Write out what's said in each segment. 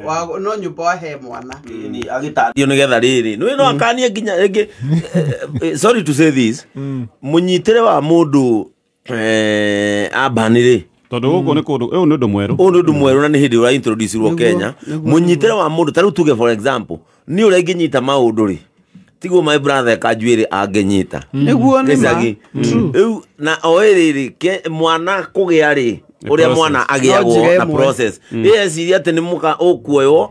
Wa no nyũmba wahe mwana. Ni agĩtarĩrio nĩgetha rĩrĩ nĩ no akanie nginya rĩngĩ, sorry to say this, mũnyitĩre wa mũndũ ambani rĩ, tondũ gũkũ nĩ kũndũ, ũyũ nĩ ũndũ mwerũ. Ũyũ nĩ ũndũ mwerũ na nĩ hĩndĩ ũra introduce irwo Kenya. Mũnyitĩre wa mũndũ, ta rĩu tuge for example, nĩ ũrĩa ingĩnyita maũndũ rĩ, tiguo my brother Kanjuĩrĩ angĩnyita. Nĩguo, nĩ ma. Gĩcagi rĩu na o ĩrĩ rĩ, mwana kũgĩa rĩ, ũrĩa process. mwana No agĩagwo njĩra na ĩmwe. process ĩyeciria atĩ nĩ mũka ũkuoywo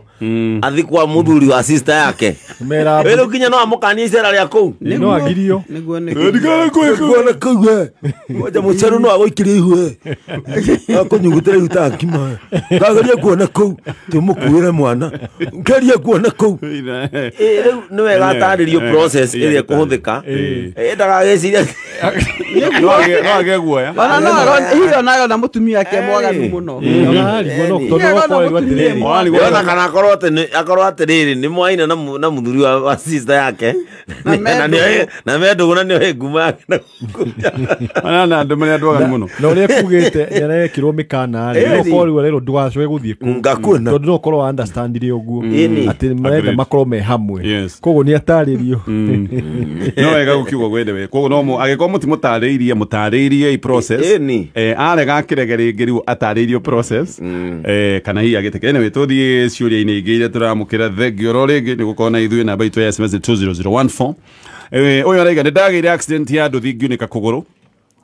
athi kwa mũthuri wa sister yake. Mera rĩu nginya no amũkanie icera rĩa kũu. No agirio. Nĩguo. Kuona kũu we moja mũceru no agũikĩrie ihu we akũnyugutĩra ihu ta ngima, kageria kuona kũu tũmũkuĩre mwana, ngeria kuona kũu. Rĩu nĩ wega atarĩrio process ĩrĩa ĩkũhũthĩka, ndagagĩciria. No agĩe guoya. Ona no hihi ona arona mũtumia ake mwaganu mũno. Ararigwo no tondũ Arona okorwo mũtumia atĩrĩrĩ mwaganu. Ona kana akorwo atĩ akorwo atĩrĩrĩ nĩ mwaina na mũthuri wa sister yake Na na na me ndũgũ na nĩoĩ ngumo yake na Ona na andũ marĩa andũ aganu mũno. Na ũrĩa kugĩte nĩ arekĩrwo mĩkana rĩ, no korwo rĩu arerwo ndũgacoke gũthiĩ kũu Ngakuona. tondũ no ũkorwo understandire ũguo atĩ marenda makorwo me hamwe. Koguo nĩ atarĩrio. No wega gũkiuga gwendewe, koguo no angĩkorwo mũtimũtarĩirie, mũtarĩirie i process. Arega akĩrege rĩngĩ, rĩu atarĩirio process, kana hihi agĩtĩkĩra. Anyway, tũthiĩ ciũria-inĩ ingĩ iria tũramũkĩra. Thengio oro rĩngĩ nĩ gũkorwo na ithuĩ. Namba itũ ya SMS 20014. Ũyũ araiga, nĩ ndagĩire accident ya nduthi ngiunĩka kũgũrũ,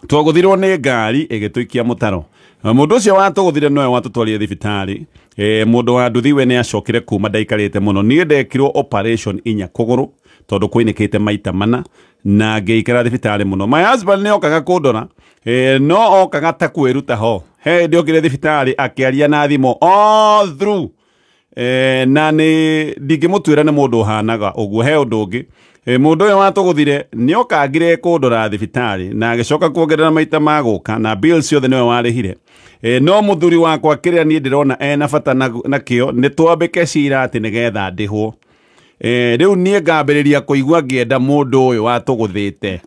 twagũthirwo nĩ ngari ĩgĩtũikia mũtaro. Na mũndũ ũcio watũgũthire nowe watũtwarire thibitarĩ. Mũndũ wa nduthi we nĩ acokire kuma ndaikarĩte mũno. Niĩ ndekirwo operation inya kũgũrũ tondũ kũinĩkĩte maita mana na ngĩikara thibitarĩ mũno. My husband nĩ okaga kũndora, no okaga ta kwĩruta ho. He hĩndĩ okire thibitarĩ akĩaria na thimũ all through, na nĩ ndingĩmũtuĩra nĩ mũndũ ũhanaga ũguo. He ũndũ ũngĩ, mũndũ ũyũ watũgũthire nĩ okangire kũndora thibitarĩ na agĩcoka kuongerera maita ma gũka na bills ciothe nĩwe warĩhire. No mũthuri wakwa, kĩrĩa niĩ ndĩrona ena bata nakĩo nĩ twambĩke cira atĩ nĩgetha ndĩhwo. Rĩu niĩ ngambĩrĩria kũigua ngĩenda mũndũ ũyũ watũgũthĩte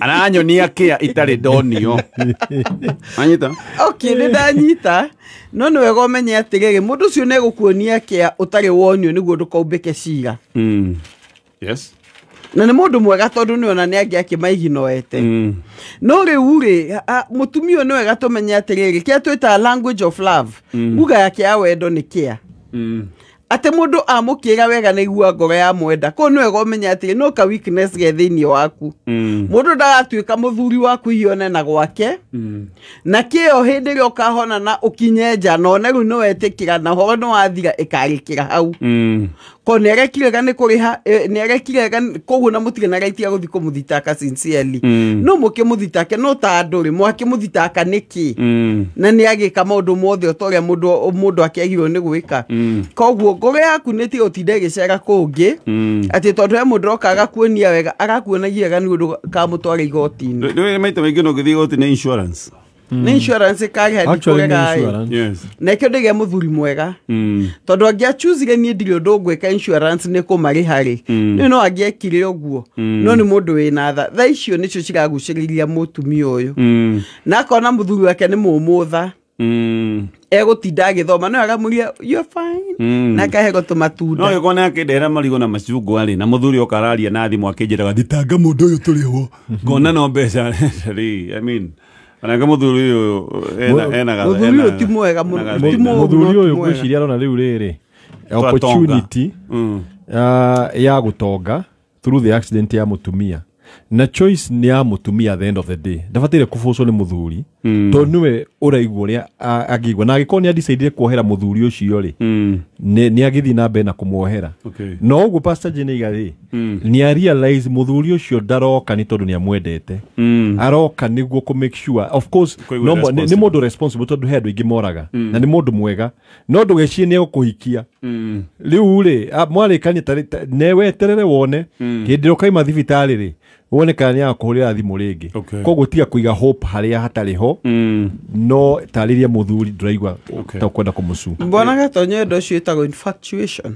aranyonia kĩa itarĩ ndonio. Anyita. Okay, nĩ ndanyita, no nĩ wega ũmenye atĩrĩrĩ, mũndũ ũcio nĩ egũkuonia kĩa ũtarĩ wonio nĩguo ndũkaumbĩke cira. Na nĩ mũndũ mwega tondũ nĩ ona nĩ angĩ akĩmaiginoete. No rĩu rĩ, mũtumia ũyũ, nĩ wega tũmenye atĩrĩrĩ, kĩa twĩtaga language of love, uga yake ya wendo nĩ kĩa atĩ mũndũ amũkĩra wega nĩ igua ngoro ya mwenda. Koguo nĩ wega ũmenye atĩrĩ, no ka weakness ge thĩinĩ waku. Mũndũ ndagatuĩka mũthuri waku ione na gwake na kĩo hĩndĩ ĩrĩa ũkahona na ũkinye nja na one rĩu nĩ wetĩkĩra na ũhoro nĩ wathira, ĩkarĩkĩra hau. Ko nĩ arekire nĩ kũrĩha, nĩ arekire, koguo na mũtirĩ na right ya gũthiĩ kũmũthitaka sincerely. No mũkĩmũthitake no ta andũ rĩ, mwakĩmũthitaka nĩkĩ? Na nĩ agĩka maũndũ mothe o ta ũrĩa mũndũ akĩagĩrĩirwo nĩ gwĩka. Koguo ngoro yaku nĩ tiga ũtinde ĩgĩcera kũngĩ atĩ tondũ he mũndũ oka agakuonia wega, agakuonagia wega nĩ ũndũ kamũtwara igoti-inĩ. Rĩu maita maingĩ no ngĩthiĩ igoti nĩ insurance. Nĩ insurance ĩkarĩha. Actually nĩ ndikũrega ĩ. insurance. Na ĩkĩo ndĩgĩa mũthuri mwega tondũ angĩachuzire niĩ ndirĩ ũndũ ngwĩka, insurance nĩ kũmarĩha rĩ, nĩ no angĩekire ũguo. No nĩ mũndũ wĩna tha. Tha icio nĩcio ciragucĩrĩria mũtumia ũyũ na akona mũthuri wake nĩ mũmũtha, egũtinda agĩthoma no aramũria, "You're fine," na akahego No tũmatunda. gĩkorwo nĩ akĩndehera marigũ na macungwa rĩ, na mũthuri oka araria na thimũ akĩnjĩraga thitanga mũndũ ũyũ tũrĩhwo, ngona no mbeca rĩ. I mean, onake mũthuri ũyũ ena Mũthuri ũyũ ti mwega mũno, ena ti gathĩna. mũũru, Mũthuri no ti ũyũ mwega. ngwĩciria arona rĩu rĩrĩ Twatonga. opportunity ya gũtonga through the accident ya mũtumia, na choice nĩ ya mũtumia. At the end of the day ndabataire kũbũcwo nĩ mũthuri tondũ nĩwe ũraigua ũrĩa angĩigua, na angĩkorwo nĩ adecidire kuohera mũthuri ũcio rĩ, nĩ agĩthiĩ na mbere na kũmuohera. No ũguo Pastor Jane aiga rĩ, nĩ a realize mũthuri ũcio ndaroka nĩ tondũ nĩ amwendete, aroka nĩguo kũ make sure, of course. Kũigua No, nĩ responsible. mũndũ responsible tondũ he andũ aingĩ moraga na nĩ mũndũ mwega, no ndũgecirie nĩ egũkũhikia rĩu rĩ, mwarĩkania ne weterere wone hĩndĩ ĩrĩa ũkaima thibitarĩ rĩ. Wone kana nĩ agakũhũrĩra thimũ rĩngĩ. Koguo tiga kũiga hope harĩa hatarĩ ho, no tarĩria mũthuri ndũraigua ta ũkwenda kũmũcu. Mbona Gatonye ũndũ ũcio wĩtagwo infatuation.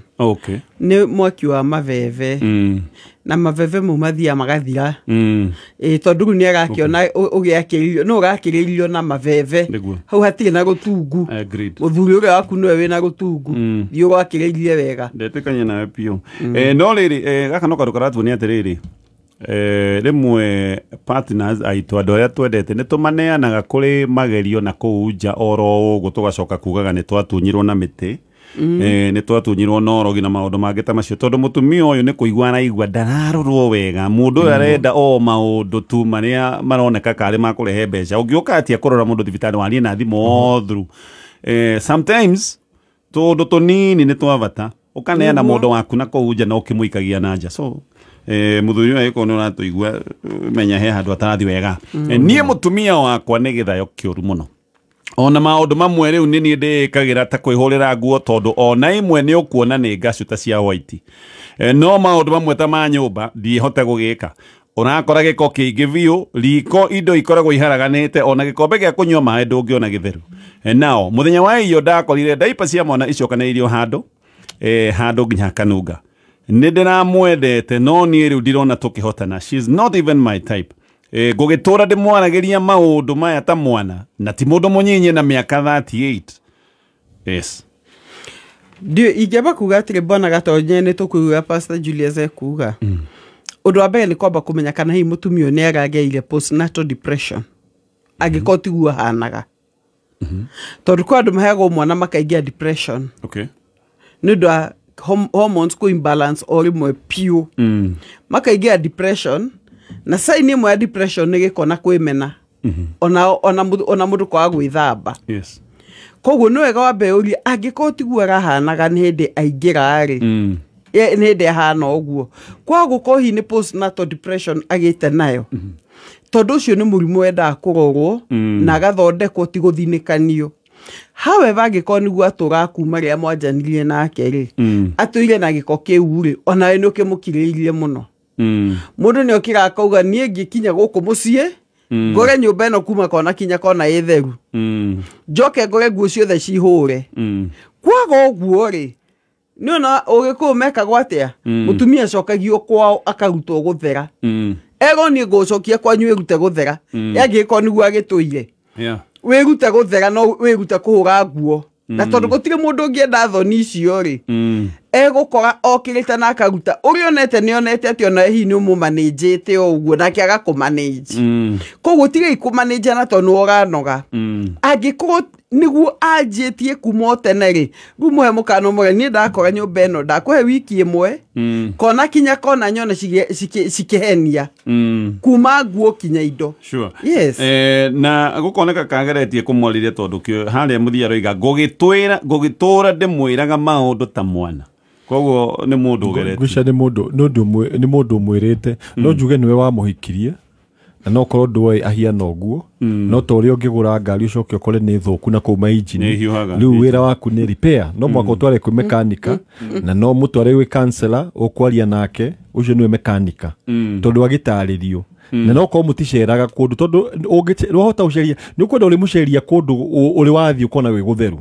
Nĩ mwaki wa maveve. Na maveve mau mathiaga magathira. Tondũ rĩu nĩ arakĩona ũgĩakĩrĩirio, no ũrakĩrĩirio na maveve. Hau hatirĩ na rũtungu. Mũthuri ũrĩa waku nĩwe wĩna rũtungu. Thiĩ ũgwakĩrĩirie wega. Ndetĩkania nawe biũ. No rĩrĩ, gaka no kaũndũ karatuonia atĩrĩrĩ, rĩmwe partners aitũ andũ arĩa twendete nĩ tũmaneanaga kũrĩ magerio na kũu nja oro ũguo, tũgacoka kugaga nĩ twatunyirwo na mĩtĩ, nĩ twatunyirwo na ũrogi na maũndũ mangĩ ta macio, tondũ mũtumia ũyũ nĩ kũigua araigua ndararorwo wega, mũndũ ũyũ arenda o maũndũ tu marĩa maroneka karĩ ma kũrehe mbeca. Ũngĩũka atia kũrora mũndũ thibitarĩ warie na thimũ all through. Sometimes tũũndũ tũnini nĩ twa bata, ũkaneana mũndũ waku na kũu nja na ũkĩmũikagia na nja. So mũthuri ũyũ angĩkorwo nĩ ũratũigua, menya he handũ atarathi wega. Niĩ mũtumia wakwa nĩ gĩthayo kĩũru mũno. Ona maũndũ mamwe rĩu nĩ niĩ ndĩĩkagĩra ta kwĩhũrĩra nguo, tondũ ona imwe nĩ ũkuona nĩ ngacu ta cia white. No maũndũ mamwe ta ma nyũmba ndiĩhote gũgĩka. Ũrakora gĩko kĩingĩ biũ, riko indo ikoragwo iharaganĩte, ona gĩkombe gĩa kũnyua maĩ ndũngĩona gĩtheru. Nao mũthenya wa iyo ndakorire diaper cia mwana icokanĩrĩirio handũ, handũ nginya kanunga. Nĩ ndĩramwendete no niĩ rĩu ndirona tũkĩhotana. She's not even my type. Ngũgĩtũra ndĩmwaragĩria maũndũ maya ta mwana, na ti mũndũ mũnyinyi na mĩaka 38. Yes. Ndio ingĩamba kuga atĩrĩ, Bwana Gatonye nĩ tũkũigua Pastor Julius ekuga. Ũndũ wa mbere nĩ kwamba kũmenya kana hihi mũtumia ũyũ nĩ aragĩire postnatal depression. Angĩkorwo tiguo ahanaga. Tondũ kwĩ andũ maheagwo mwana makaingĩra depression. Nĩ ũndũ wa hormones kũ imbalance o rĩmwe piũ. Makaingĩra depression, na sign ĩmwe ya depression nĩ gĩko na kwĩmena. Ona mũndũ kwaga gwĩthamba. Koguo nĩ wega wambe ũrie angĩkorwo tiguo arahanaga nĩ hĩndĩ aingĩra rĩ. Nĩ hĩndĩ ahana ũguo. Kwaga gũkorwo hihi nĩ postnatal depression agĩte nayo. Tondũ ũcio nĩ mũrimũ wendaga kũrorwo na agathondekwo ti gũthinĩkanio. However, angĩkorwo nĩguo atũraga kuma rĩrĩa mwanjanirie nake rĩ, atũire na gĩko kĩu rĩ, onawe nĩ ũkĩmũkirĩrĩirie mũno. Mũndũ nĩ okĩraga akauga niĩ ngĩkinya gũkũ mũciĩ, ngore nyũmba ĩno kuma kona kinya kona ĩ theru. Njoke ngore nguo ciothe cihũre. Kwaga ũguo rĩ, nĩ ona Ũgĩkũyũ mekagwo atĩa? Mũtumia acokagio kwao akarutwo gũthera. Erwo niĩ ngũcokia kwanyu wĩrute gũthera. Angĩkorwo nĩguo agĩtũire. Wĩrute gũthera no wĩrute kũhũra nguo. Na tondũ gũtirĩ mũndũ ũngĩenda thoni icio rĩ, egũkora okĩrĩte na akaruta. Ũrĩa onete nĩ onete atĩ ona hihi nĩ ũmũmanĩnjĩte o ũguo nake agakũmanĩnji. Koguo tigai kũmanĩnjana tondũ nĩ ũranoga. Angĩkorwo nĩguo anjĩtie kuma o tene rĩ, rĩu mũhe mũkana ũmwe, niĩ ndakora nyũmba ĩno ndakũhe wiki ĩmwe, kona kinya kona nyone cikĩhenia. Kuma nguo kinya indo. Yes. Na gũkoneka kageretie kũmwarĩria tondũ harĩa mũthia aroiga ngũgĩtũra ndĩmwĩraga maũndũ ta mwana. Koguo nĩ mũndũ ũgeretie. Ngwĩciria nĩ mũndũ, nĩ mũndũ ũmwĩrĩte. No njuge nĩwe wamũhikirie. Na no korwo ndũĩ ahiana ũguo, no ta ũrĩa ũngĩgũra ngari ũcoke ũkore nĩ thũku na kũu mainjini. Nĩ ĩhiũhaga. Rĩu wĩra waku nĩ repair. No mũhaka ũtware kwĩ mekanika, na no mũtware gwĩ counselor, ũkwaria nake, ũcio nĩwe mekanika. Tondũ agĩtarĩrio. Na no korwo mũticeraga kũndũ, tondũ wahota gũceria, nĩ ũkwenda ũrĩmũceria kũndũ ũrĩ wathiĩ ũkona gwĩ gũtheru.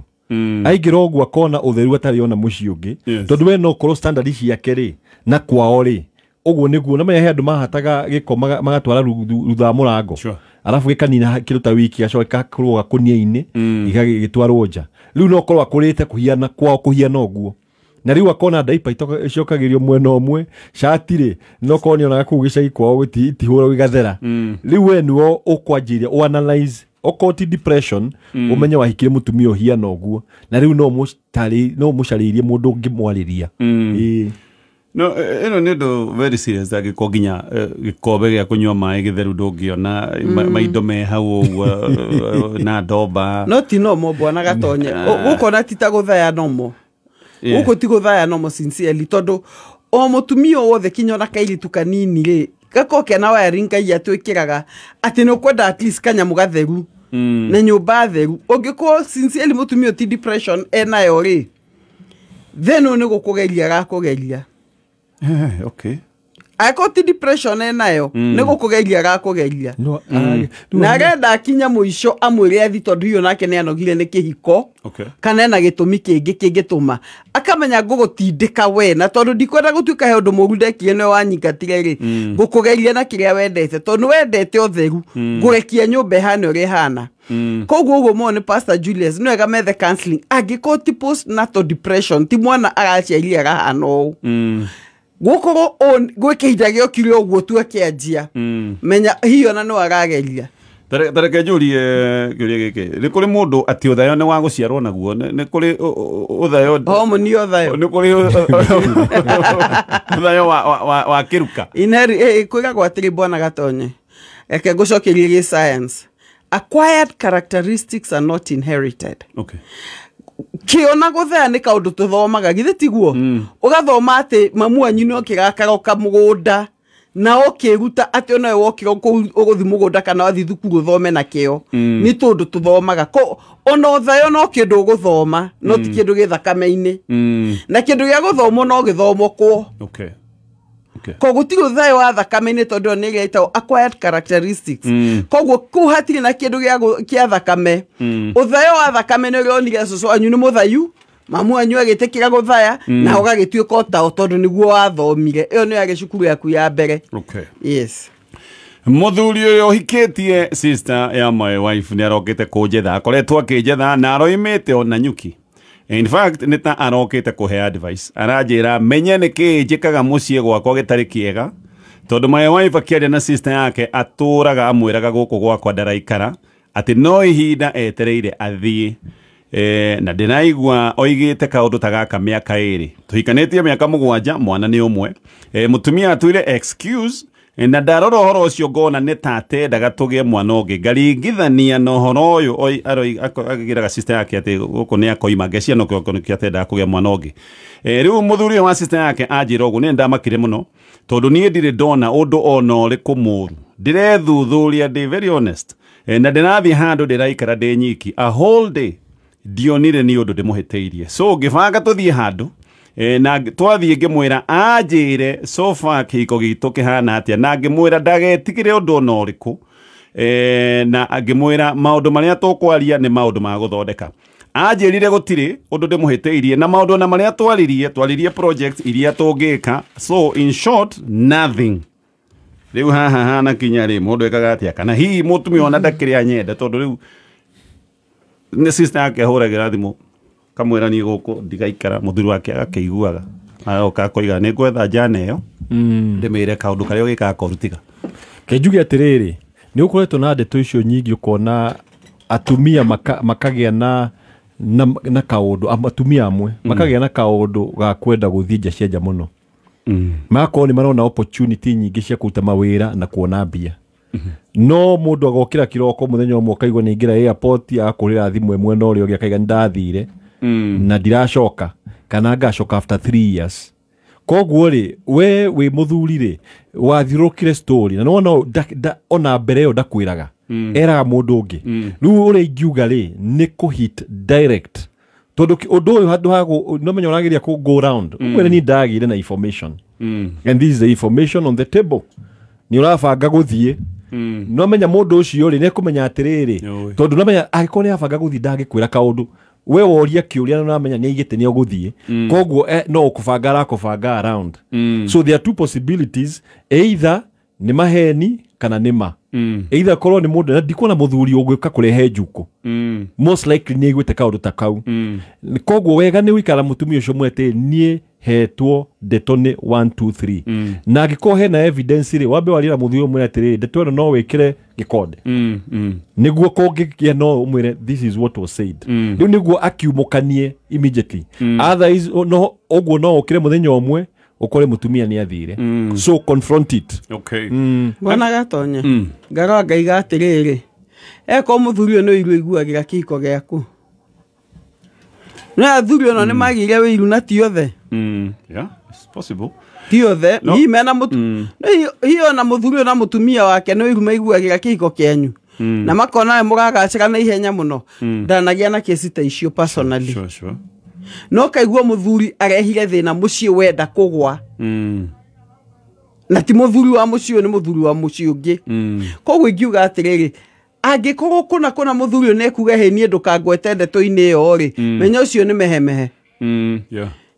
Aingĩra ũguo akona ũtheru atarĩ ona mũciĩ ũngĩ. Tondũ we no ũkorwo standard ciake rĩ, na kwao rĩ, ũguo nĩguo. Na menya he andũ mahataga gĩko magatwara rutha wa mũrango. Arabu gĩkanina kĩndũ ta wiki, gacoka gakorwo gakũnia-inĩ, gĩgagĩtwarwo nja. Rĩu no ũkorwo akũrĩte kũhiana kwao kũhiana ũguo. Na rĩu akona diaper icokagĩrio mwena ũmwe, cati rĩ, no korwo nĩonaga kũu gĩcagi kwao itihũragwo igathera. Rĩu we nĩwe ũkwanjĩrĩria, ũanalyze, okorwo ti depression, ũmenye wahikire mũtumia ũhiana ũguo. Na rĩu no ũmũcarĩrie mũndũ ũngĩmwarĩria. No, ĩno nĩ ũndũ very serious, angĩkorwo nginya gĩkombe gĩa kũnyua maĩ gĩtheru ndũngĩona, maindo me hau ũguo, na ndomba. No ti nomo, Bwana Gatonye. Gũkũ ona ti ta gũthaya nomo. Gũkũ ti gũthaya nomo sincerely, tondũ o mũtumia o wothe kinya ona kairĩtu kanini rĩ, gakorwo kena wiring Ngai atwĩkĩraga atĩ nĩ ũkwenda at least kanyamũ gatheru na nyũmba theru. Ũngĩkorwo sincerely mũtumia ti depression enayo rĩ, then ũyũ nĩ gũkũgeria arakũgeria. Angĩkorwo ti depression enayo nĩ gũkũgeria agakũgeria. Na arenda akinya mũico amwĩre athi tondũ hiyo nake nĩ anogire nĩ kĩhiko. Kana ena gĩtũmi kĩngĩ kĩngĩtũma akamenya ngũgũtindĩka we, na tondũ ndikwenda gũtuĩka he ũndũ mũru ndekire nĩwe wanyingatire rĩ, ngũkũgeria na kĩrĩa wendete tondũ wendete ũtheru, ngũrekia nyũmba ĩhane ũrĩa ĩhana. Koguo ũguo mo nĩ Pastor Julius nĩ wega methe counseling angĩkorwo ti postnatal depression, ti mwana araciarire arahana ũũ. Gũkorwo gwĩ kĩhinda gĩokire ũguo tu akĩanjia, menya hiyo na no arageria. Tareke njũrie kĩũria gĩkĩ, nĩ kũrĩ mũndũ atĩ ũthayo nĩ wa gũciarwo naguo? Nĩ kũrĩ ũthayo homoni ũthayo? Nĩ kũrĩ ũthayo wa kĩruka? Kwĩragwo atĩrĩ bwana Gatonye, reke ngũcokerie gĩ science. Acquired characteristics are not inherited. Kĩona gũthea nĩ kaũndũ tũthomaga, githĩ tiguo? Ũgathoma atĩ mamu wanyu nĩ okĩra akaroka mũgũnda na ũkĩruta atĩ onawe wokĩra ũgũthiĩ mũgũnda kana wathiĩ thukuru ũthome na kĩo. Nĩ tũndũ tũthomaga. Ona ũthayo no kĩndũ ũgũthoma, no ti kĩndũ gĩ thakame-inĩ. Na kĩndũ gĩa gũthomwo no gĩthomwo kwo. Koguo gũtirĩ ũthayo wa thakame-inĩ tondũ ĩyo nĩ ĩrĩa ĩtagwo acquired characteristics. Koguo kũu hatirĩ na kĩndũ kĩa thakame. Ũthayo wa thakame nĩ ũrĩa onire cũcũ wanyu nĩ mũthayu, mamu wanyu agĩtĩkĩra gũthaya, na ũgagĩtuĩka o tao tondũ nĩguo wathomire. Ĩyo nĩyo yarĩ cukuru yaku ya mbere. Yes. Mũthuri ũyũ ũhikĩtie sister ya my wife nĩ arokĩte kũnjetha, akoretwo akĩnjetha na aroimĩte ona nyuki. In fact nĩ ta arokĩte kũhe advice, aranjĩra menye nĩ kĩĩ njĩkaga mũciĩ gwakwa gĩtarĩ kĩega, tondũ my wife akĩaria na sister yake atũraga amwĩraga gũkũ gwakwa ndaraikara, atĩ no ihinda etereire athiĩ. Na ndĩraigua oigĩte kaũndũ ta gaka mĩaka 2, tũhikanĩtie mĩaka 7, mwana nĩ ũmwe. Mũtumia atwire excuse, na ndarora ũhoro ũcio ngona nĩ ta atendaga tũgĩe mwana ũngĩ, ngaringithania na ũhoro ũyũ agĩraga sister yake atĩ gũkũ nĩ akoima, ngeciria no kĩo atendaga kũgĩa mwana ũngĩ. Rĩu mũthuri ũyũ wa sister yake anjĩra ũguo, nĩ ndamakire mũno tondũ niĩ ndirĩ ndona ũndũ ona ũrĩkũ mũru, ndĩrethuthuria, ndĩ very honest, na ndĩrathiĩ handũ ndĩraikara ndĩ nyiki a whole day, ndionire nĩ ũndũ ndĩmũhĩtĩirie. So ngĩbanga tũthiĩ handũ, na twathiĩ ngĩmwĩra anjĩre so far kĩhiko gitũ kĩhana atĩa, na ngĩmwĩra ndagetigĩre ũndũ ona ũrĩkũ, na ngĩmwĩra maũndũ marĩa tũkwaria nĩ maũndũ ma gũthondeka. Anjĩrire gũtirĩ ũndũ ndĩmũhĩtĩirie, na maũndũ ona marĩa twaririe project iria tũngĩka, so in short nothing. Rĩu haha hana kinya rĩ, mũndũ ekaga atĩa? Kana hihi mũtumia ona ndakĩrĩ anyenda, tondũ rĩu nĩ sister yake ahũragĩra thimũ kamwĩra niĩ gũkũ ndigaikara, mũthuri wake agakĩiguaga agoka akoiga nĩ ngwetha njana ĩyo ndĩmĩre kaũndũ karĩa ũgĩkaga koru tiga. Kenjuge atĩrĩrĩ, nĩ ũkoretwo na ndeto icio nyingĩ ũkona atumia makagĩa na kaũndũ, atumia amwe makagĩa na kaũndũ ga kwenda gũthiĩ nja cia nja mũno. Magakorwo nĩ marona opportunity nyingĩ cia kũruta mawĩra na kuona mbia. No mũndũ agokĩra kĩroko mũthenya ũmwe akaigua nĩ aingĩra airport, agakũrĩra thimũ ĩmwe na ũrĩa ũngĩ akaiga nĩ ndathire na ndiracoka, kana ngacoka after 3 years. Koguo rĩ, we wĩ mũthuri rĩ, wathiũrũrũkire story na nĩwona ona mbere ĩyo ndakwĩraga, eraga mũndũ ũngĩ. Rĩu ũrĩa ingiuga rĩ, nĩ kũ hit direct, tondũ ũndũ ũyũ handũ ha no menya ũrageria kũ go round, ũkwĩre niĩ ndagĩire na information, and this is the information on the table, nĩ ũrabanga gũthiĩ. No menya mũndũ ũcio rĩ, nĩekũmenya atĩrĩrĩ, tondũ no menya angĩkorwo nĩ abanga gũthiĩ ndangĩkwĩra kaũndũ, we woria kĩũria na ũramenya nĩ aigĩte nĩ ũgũthiĩ, koguo no ũkũbanga arakũbanga around. So there are two possibilities, either nĩ maheni kana nĩ ma. Either korwo nĩ mũndũ, na ndikuona mũthuri ũgũka kũrehe njukũ, most likely nĩ aiguĩte kaũndũ ta kau. Koguo wega nĩ gũikara mũtumia ũcio mwete niĩ hetwo ndeto nĩ 1 2 3, na angĩkorwo hena evidence rĩ, wambe warie na mũthuri ũmwĩre atĩrĩrĩ, ndeto ĩno no wĩkĩre gĩkonde, nĩguo kũngĩgĩa no ũmwĩre this is what was said. Rĩu nĩguo akiumũkanie immediately. Otherwise no ũguo no ũkĩre mũthenya ũmwe ũkore mũtumia nĩ athire. So confront it. Bwana Gatonye, ngarora ngaiga atĩrĩrĩ, eko mũthuri ũyũ nĩ ũiru aiguagĩra kĩhiko gĩaku. No athuri ona nĩ magĩire wĩiru na ti othe. Yeah, it's possible. Ti othe, hihi mena hihi ona mũthuri ũyũ na mũtumia wake nĩ ũiru maiguagĩra kĩhiko kĩanyu. Na makona nĩ mũragacĩra na ihenya mũno. Ndanagĩa na kesi ta icio personally. Sure. No kaigua mũthuri arehire thĩna mũciĩ wenda kũgwa. Na ti mũthuri wa mũciĩ ũyũ, nĩ mũthuri wa mũciĩ ũngĩ. Koguo ingiuga atĩrĩrĩ, angĩkorwo kũna kũna mũthuri ũyũ nĩekuga hĩ niĩ ndũkangwete ndeto-inĩ ĩyo rĩ, menya ũcio nĩ mehemehe.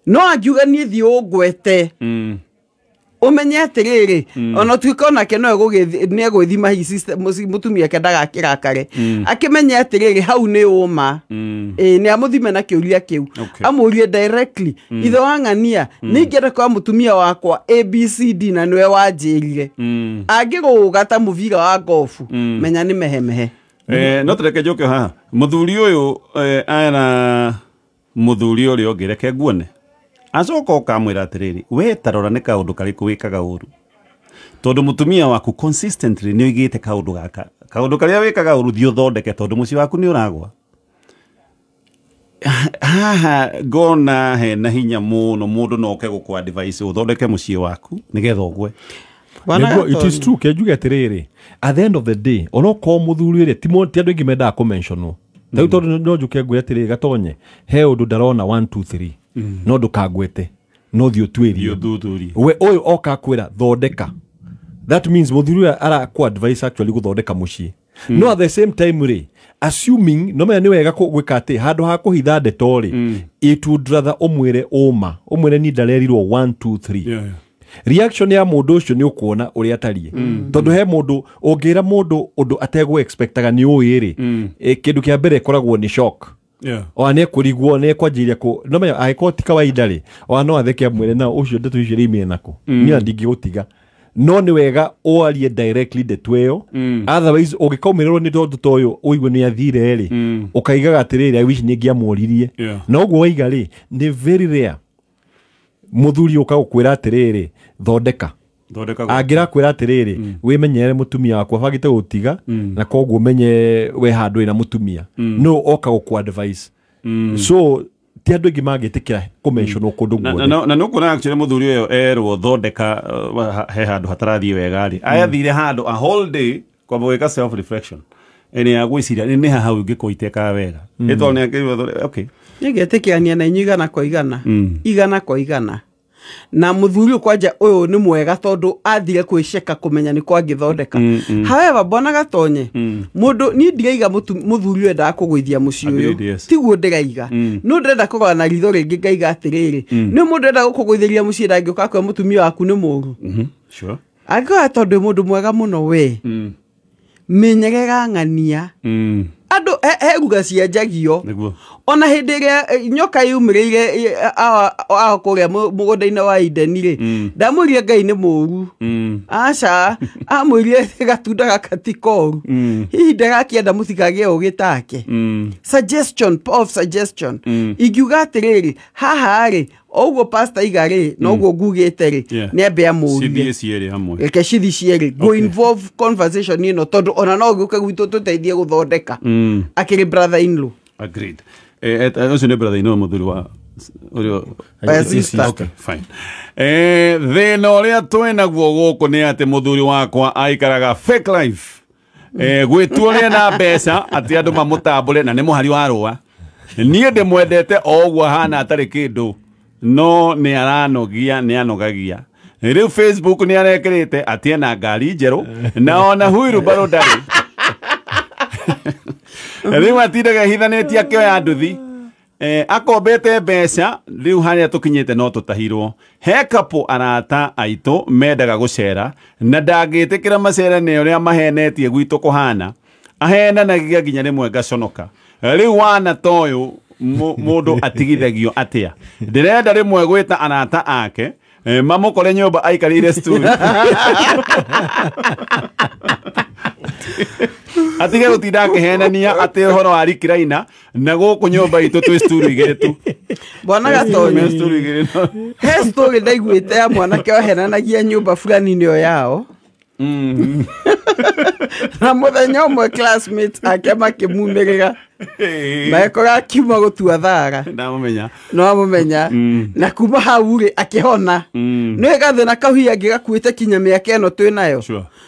No angiuga niĩ thiĩ ũngwete, ũmenye atĩrĩrĩ, ona tuĩka onake no nĩegwĩthima hihi mũtumia ake ndagakĩrakare, akĩmenye atĩrĩrĩ hau nĩ ũma. Ĩĩ, nĩ amũthime na kĩũria kĩu, amũrie directly, ithe wa ng'ania, nĩ ingĩenda kwa mũtumia wakwa ABCD na nĩwe wanjĩrire. Angĩgũga ta mũbira wa gofu, menya nĩ mehemehe. No tũreke njoke haha mũthuri ũyũ, ara mũthuri ũrĩa ũngĩ, reke nguone acoka ũkamwĩra atĩrĩrĩ, we tarora nĩ kaũndũ karĩkũ wĩkaga ũru, tondũ mũtumia waku consistently nĩ oigĩte kaũndũ gaka, kaũndũ karĩa wĩkaga ũru thiĩ ũthondeke, tondũ mũciĩ waku nĩ ũragwa. Haha ngona hena hinya mũno mũndũ no oke gũkũ advice ũthondeke mũciĩ waku nĩgetha ũgwe. It is true, kenjuge atĩrĩrĩ, at the end of the day, onokorwo mũthuri ũrĩa ti andũ aingĩ mendaga kũmentionwo, rĩu tondũ no njuke ngwĩre atĩrĩrĩ, Gatonye, he ũndũ ndarona 1 2 3, no ndũkangwete, no thiĩ ũtuĩrie, we ũyũ oka kwĩra thondeka, that means mũthuri ũrĩa arakũ advice actually gũthondeka mũciĩ. No at the same time rĩ, assuming no menya nĩ wega gwĩka atĩ handũ ha kũhitha ndeto rĩ, it would rather ũmwĩre ũma, ũmwĩre niĩ ndarerirwo 1 2 3. Reaction ya mũndũ ũcio nĩ ũkuona ũrĩa atariĩ, tondũ he mũndũ ũngĩra mũndũ ũndũ ategũ expectaga nĩ ũĩ rĩ, kĩndũ kĩa mbere ĩkoragwo nĩ shock. Ona nĩ ekũrigwo, nĩ ekwanjĩrĩria kũ no menya angĩkorwo ti kawaida rĩ, ona no atheke amwĩre na ũcio ndeto icio iraimire nakũ, niĩ ndingĩgũtiga. No nĩ wega ũarie directly ndeto ĩyo, otherwise ũngĩkaumĩrĩrwo nĩ tondũ ta ũyũ ũigue nĩ athire rĩ, ũkaigaga atĩrĩrĩ, I wish nĩ ingĩamũririe. Na ũguo waiga rĩ, nĩ very rare mũthuri ũka gũkwĩra atĩrĩrĩ thondeka, angĩrakwĩra atĩrĩrĩ wĩmenyere mũtumia wakwa abangĩte gũtiga, na koguo menye we handũ ĩna mũtumia, no oka gũkũ advice. So ti andũ aingĩ mangĩtĩkĩra kũmentionwo kũndũ guothe. Na nĩ ũkuona actually mũthuri ũyũ erwo thondeka, he handũ hatarathiĩ wega rĩ, ayathire handũ a whole day kwamba gwĩka self reflection, ĩnĩ ya gwĩciria nĩ haha ũngĩkorwo itekaga wega, ĩtondũ nĩ akĩrwo okay. Nĩngetĩkania na inyuĩ igana kwa igana, igana kwa igana. Na mũthuri ũyũ kwanja ũyũ nĩ mwega tondũ athire kwĩceka kũmenya nĩ kwangĩthondeka. However, Bwana Gatonye, mũndũ niĩ ndiraiga mũthuri ũyũ endaga kũgũithia mũciĩ ũyũ, tiguo ndĩraiga, no ndĩrenda kũrora na ritho rĩngĩ ngaiga atĩrĩrĩ, nĩ mũndũ enda gũkũgũithĩria mũciĩ ndangĩũka kwĩra mũtumia waku nĩ mũũru. Angĩkorwo tondũ mũndũ mwega mũno we, menyerera ng'ania. Andũ he ruga cianjagio. Ona hĩndĩ ĩrĩa nyoka yumĩrĩire aho kũrĩa mũgũnda-inĩ wa Edeni rĩ, ndamwĩrire Ngai nĩ mũũru. Aca, amwĩrire gatunda gaka ti koru. Hihi ndagakĩenda mũtikagĩe ũgĩ take. Suggestion, power of suggestion. Ingiuga atĩrĩrĩ, haha rĩ, oguo pastor iga rĩ, noguo ngugĩte rĩ, nĩ ambe amũrie. Reke cithi cierĩ. Go involve conversation ĩno tondũ ona no gũke gwitũ tũteithie gũthondeka. Akĩrĩ brother in law. Agreed. Ũcio nĩ brother in law mũthuri wa sister. Okay, fine. Thĩna ũrĩa twĩnaguo gũkũ nĩ atĩ mũthuri wakwa aikaraga fake life. Gwĩtua ũrĩa na mbeca atĩ andũ mamũtambũre na nĩ mũhari wa rũa. Niĩ ndĩmwendete o ũguo ahana atarĩ kĩndũ, no nĩ aranogia, nĩ anogagia. Rĩu Facebook nĩ arekĩrĩte atĩ ena ngari njerũ na ona huirubarũ ndarĩ. Rĩu atindaga ehithanĩtie akĩoya nduthi, akombete mbeca, rĩu harĩa tũkinyĩte no tũtahirwo. He couple arata aitũ mendaga gũcera na ndangĩtĩkĩra macere nĩ ũrĩa mahenetie gwitũ kũhana, ahenanagia nginya rĩmwe ngaconoka. Rĩu wana ta ũyũ mũndũ atigithagio atĩa? Ndĩrenda rĩmwe gwĩta arata ake mamũkore nyũmba aikarĩire stool, atige gũtinda akĩhenania atĩ ũhoro wa rikiraina na gũkũ nyũmba itũ twĩ stool igĩrĩ tu. Bwana Gatonye, he story ndaiguĩte ya mwanake wahenanagia nyũmba fulani nĩyo yao. Na mũthenya ũmwe classmates ake makĩmumĩrĩra, magĩkora akiuma gũtua thara. Ndamũmenya. No amũmenya. Na kuma hau rĩ akĩhona. Nĩ gathĩna kau hihi angĩgakuĩte kinya mĩaka ĩno twĩ nayo.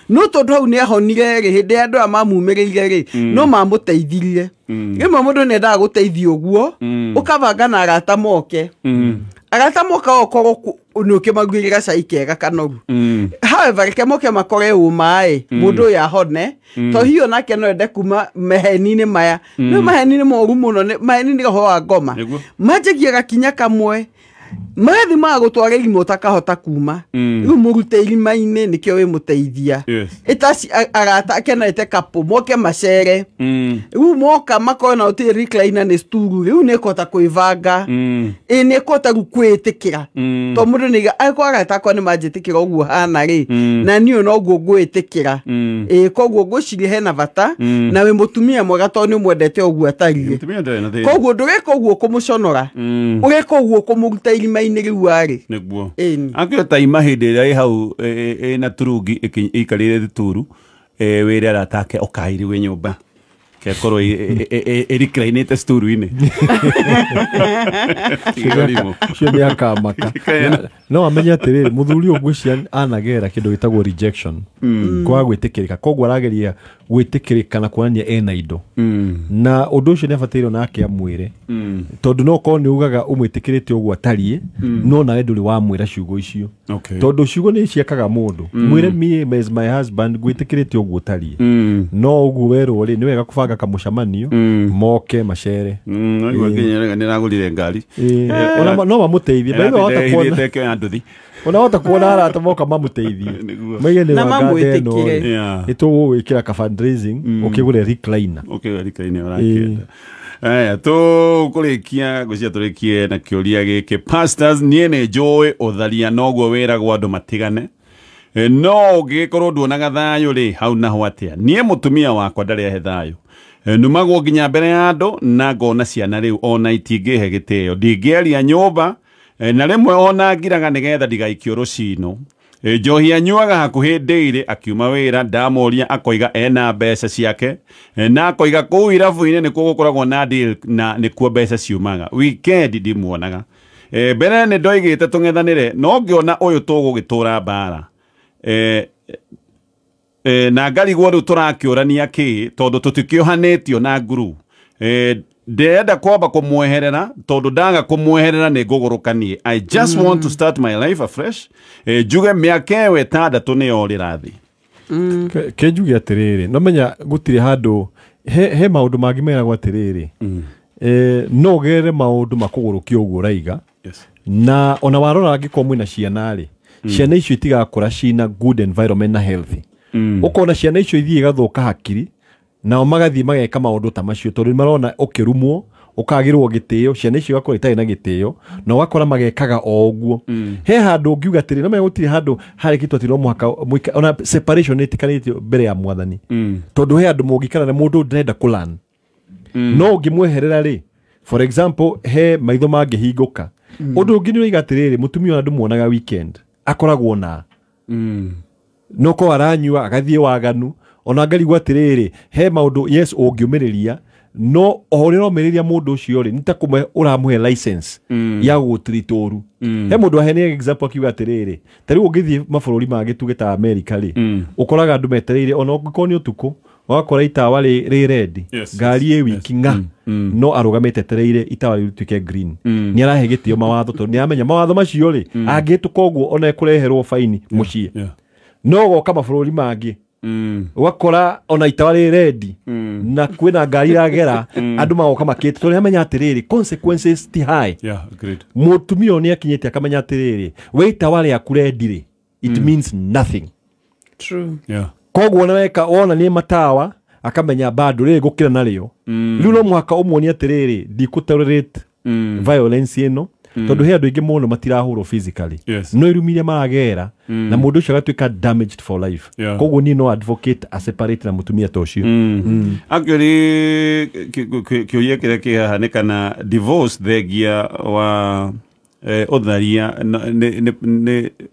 No tondũ hau nĩ ahonire rĩ, hĩndĩ ya andũ aya mamumĩrĩire rĩ, no mamũteithirie. Rĩmwe mũndũ nĩ endaga gũteithio ũguo, ũkabanga na arata moke. Arata moka okorwo nĩ ũkĩmaguĩrĩra cai kega kanoru. However, reke moke makore ũma ĩ mũndũ ũyũ ahone, to hiyo nake no ende kuma maheni-inĩ maya. Nĩ maheni-inĩ moru mũno, maheni nĩ roho wa ngoma. Manjagia gakinya kamwe magathiĩ magagũtwara irima ũtakahota kuma. Rĩu mũrute irima-inĩ nĩkĩo wĩmũteithia. Ĩta arata ake na ĩte couple moke macere. Rĩu moka makona ũtirĩ recliner nĩ sturu, rĩu nĩ ĩkũhota kwĩbanga. Ĩ nĩ ĩkũhota rĩu kwĩĩtĩkĩra. To mũndũ nĩ angĩkorwo arata akwa nĩ manjĩtĩkĩra ũguo hana rĩ, na niĩ noguo ngwĩtĩkĩra. Ĩ koguo ngwĩciria hena bata na wĩ mũtumia mwega tondũ nĩ ũmwendete ũguo atariĩ. Koguo ndũgeka ũguo kũmũconora, ũgeka ũguo kũmũruta irima-inĩ rĩu arĩ. Nĩguo. Akĩo taima hĩndĩ ĩrĩa ĩ hau ĩna turungi ĩikarĩire thituru, wĩre arata ake ũkai rĩu nyũmba kekorwo ĩrikirainĩte sturu-inĩ. Cio nĩ akamaka. No amenye atĩrĩrĩ, mũthuri ũyũ ngwĩciria anagera kĩndũ gĩtagwo rejection, kwaga gwĩtĩkĩrĩka. Koguo arageria gwĩtĩkĩrĩka na kuonania ena indo, na ũndũ ũcio nĩ abataire onake amwĩre, tondũ no korwo nĩ ugaga ũmwĩtĩkĩrĩte ũguo atariĩ, no nawe ndũrĩ wamwĩra ciugo icio, tondũ ciugo nĩ ciakaga mũndũ. Mwĩre me as my husband ngwĩtĩkĩrĩte ũguo ũtariĩ, no ũguo werwo rĩ, nĩ wega kũbanga kamũcemanio moke macere. Nĩ ragũrire ngari no mamũteithie. Ona kuona arata moka mamũteithie, maige nĩ wangande ĩno nĩ tũgũgwĩkĩra ka fundraising ũkĩgũre recliner. Ũkĩgũre recliner ũrakĩenda. Aya tũkũrĩkia ngwĩciria tũrĩkie na kĩũria gĩkĩ. Pastors, niĩ nĩ njũĩ ũtharia noguo wĩragwo andũ matigane, no ũngĩgĩkorwo nduonaga thayũ rĩ, hau naho atĩa? Niĩ mũtumia wakwa ndarĩ ahe thayũ, numagwo nginya mbere ya andũ na ngona ciana rĩu ona itingĩhe gĩtĩo, ndingĩaria nyũmba na rĩmwe ona ngiraga nĩgetha ndigaikio rũcino. Njohi anyuaga hakuhĩ ndĩirĩ akiuma wĩra, ndamũria akoiga ena mbeca ciake, na akoiga kũu irabu-inĩ nĩkuo gũkoragwo na deal na nĩkuo mbeca ciumaga. Weekend ndimuonaga. Mbere nĩ ndoigĩte tũng'ethanĩre, no ngĩona ũyũ tũgũgĩtũra mbara. Na ngarigwo rĩu tũrakĩũrania kĩ, tondũ tũtikĩohanĩtio na nguru. Ndĩrenda kwamba kũmweherera, tondũ ndaga kũmweherera nĩ ngũgũrũka niĩ. I just want to start my life afresh. Njuge mĩaka ĩyo ĩtandatũ nĩyo rĩrathi. Ke njuge atĩrĩrĩ, no menya gũtirĩ handũ he maũndũ mangĩ meragwo atĩrĩrĩ, no ũgerere maũndũ makũgũrũkia ũguo ũraiga, na ona warora angĩkorwo mwĩna ciana rĩ, ciana icio itigakũra cina good environment na healthy. Ũkona ciana icio ithiĩ igathũka hakiri, nao magathiĩ mageka maũndũ ta macio, tondũ marona ũkĩrumwo ũkagĩrwo gĩtĩo, ciana icio igakorwo itarĩ na gĩtĩo, na ũgakora magekaga o ũguo. He handũ ũngiuga atĩrĩ, no menya gũtirĩ handũ harĩkĩtwo atĩ no mũhaka ona separation nĩ ĩtĩkanĩtio mbere ya mwathani, tondũ he handũ mũngĩikara na mũndũ ndĩrenda kũlan, no ũngĩmweherera rĩ, for example, he maitho mangĩhingũka. Ũndũ ũngĩ nĩ ũraiga atĩrĩrĩ, mũtumia ona ndũmuonaga weekend akoragwo na no ko aranyua agathiĩ waganu, ona ngarigwo atĩrĩrĩ, he maũndũ yes ũngĩũmĩrĩria, no o ũrĩa ũromĩrĩria mũndũ ũcio rĩ, nĩ ta kũmwe ũramũhe license ya gũgũtreat ũru. He mũndũ aheanire example akiuga atĩrĩrĩ, ta rĩu ũngĩthiĩ mabũrũri mangĩ tuge ta America rĩ, ũkoraga andũ metereire ona ũngĩkorwo nĩ ũtukũ, ũgakora itawa rĩ red, ngari ĩ wiki ng'a, no arũgamĩte etereire itawa rĩu rĩtuĩke green. Nĩ arahe gĩtĩo mawatho, tondũ nĩ aramenya mawatho macio rĩ, angĩhĩtũka ũguo ona ekũreherwo faini mũciĩ. No ũgoka mabũrũri mangĩ, ũgakora ona itawa rĩ red na kwĩna ngari iragera, andũ magoka makĩte, tondũ nĩamenya atĩrĩrĩ, consequences ti high. Mũtumia ũyũ nĩakinyĩte akamenya atĩrĩrĩ, we itawa rĩaku red rĩ, it means nothing. True. Koguo ona weka wona nĩ matawa akamenya bado rĩ gũkĩra narĩo. Rĩu no mũhaka ũmuonie atĩrĩrĩ, ndikũ-tolerate violence ĩno, tondũ he andũ aingĩ mũno matirahũrwo physically, no irumi iria maragera, na mũndũ ũcio agatuĩka damaged for life. Koguo niĩ no advocate a separate na mũtumia ta ũcio. Actually kĩũria kĩrĩa kĩ haha nĩ kana divorce thengia wa ũtharia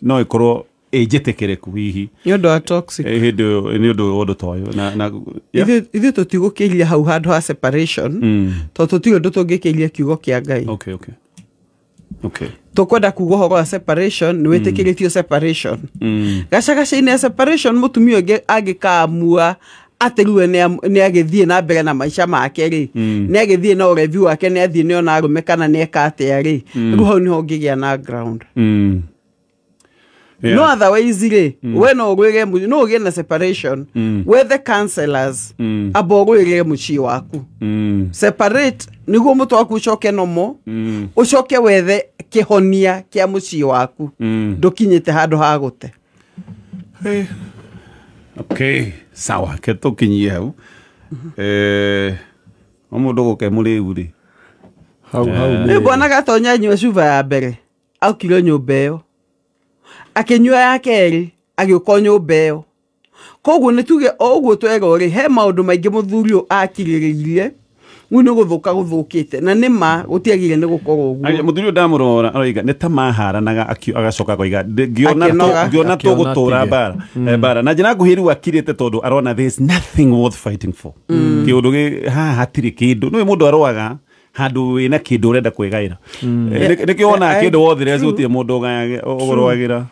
no ĩkorwo ĩnjĩtĩkĩrĩku hihi nĩ ũndũ wa toxic hĩndĩ nĩ ũndũ wa ũndũ ta ũyũ na ithuĩ tũtigũkĩria hau handũ ha separation, tondũ tũtirĩ ũndũ tũngĩkĩria kiugo kĩa Ngai. Okay. Tũkwenda kuga ũhoro wa separation, nĩ wĩtĩkĩrĩtio separation. Gacagaca-inĩ ya separation, mũtumia ũngĩ angĩkamua Atĩ rĩu nĩ agĩthiĩ na mbere na maica make rĩ, nĩ agĩthiĩ na ũrevi wake, nĩ athiĩ nĩ ona arũme kana nĩ eka atĩa rĩ, rĩu hau nĩho ũngĩgĩa na ground. No otherwise rĩ, we no ũrwĩre, no ũgĩe na separation, wethe counselors, amba ũrwĩre mũciĩ waku, separate nĩguo mũtwe waku ũcoke nomo, ũcoke wethe kĩhonia kĩa mũciĩ waku, ndũkinyĩte handũ ha gũte. Okay, sawa, ke tũkinyie hau. O mũndũ gũke mũrĩu rĩ. Hau hau. Nĩ bwana Gatonya anyua cuba ya mbere, aukire nyũmba ĩyo, akĩnyua ya kerĩ, agĩũka nyũmba ĩyo. Koguo nĩ tuge o ũguo twerwo rĩ, he maũndũ maingĩ mũthuri ũyũ akirĩrĩirie, rĩu nĩ gũthũka gũthũkĩte, na nĩ ma gũtiagire nĩ gũkorwo ũguo. Mũthuri ũyũ ndamũrora aroiga nĩ ta maharanaga, agacoka akoiga ngĩona tũgũtũra mbara na njĩra nguhĩ rĩu akirĩte tondũ arona there is nothing worth fighting for. Kĩũndũ gĩ haha hatirĩ kĩndũ, nĩwe mũndũ aroaga handũ wĩna kĩndũ ũrenda kwĩgaĩra, nĩkĩo wonaga kĩndũ wothire gũtirĩ mũndũ ũgũrũagĩra.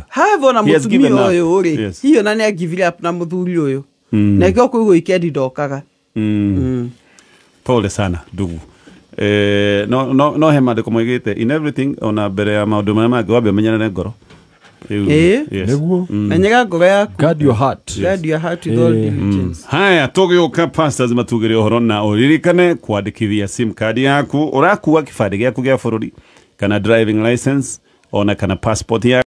However, ona mũtumia ũyũ rĩ, hihi ona nĩ agivire up na mũthuri ũyũ, na nĩkĩo kwĩ weekend ndokaga. Pole sana ndugu. No he maandĩko moigĩte in everything, ona mbere ya maũndũ marĩa mangĩ wambe ũmenyerere ngoro. Nĩguo menyera ngoro yaku. Guard your heart. Guard your heart with all diligence. Haya, tũgĩũka pastors matugĩre ũhoro, na ũririkane kwandĩkithia sim card yaku, ũrakua kĩbandĩ gĩaku gĩa bũrũri kana driving license ona kana passport yaku.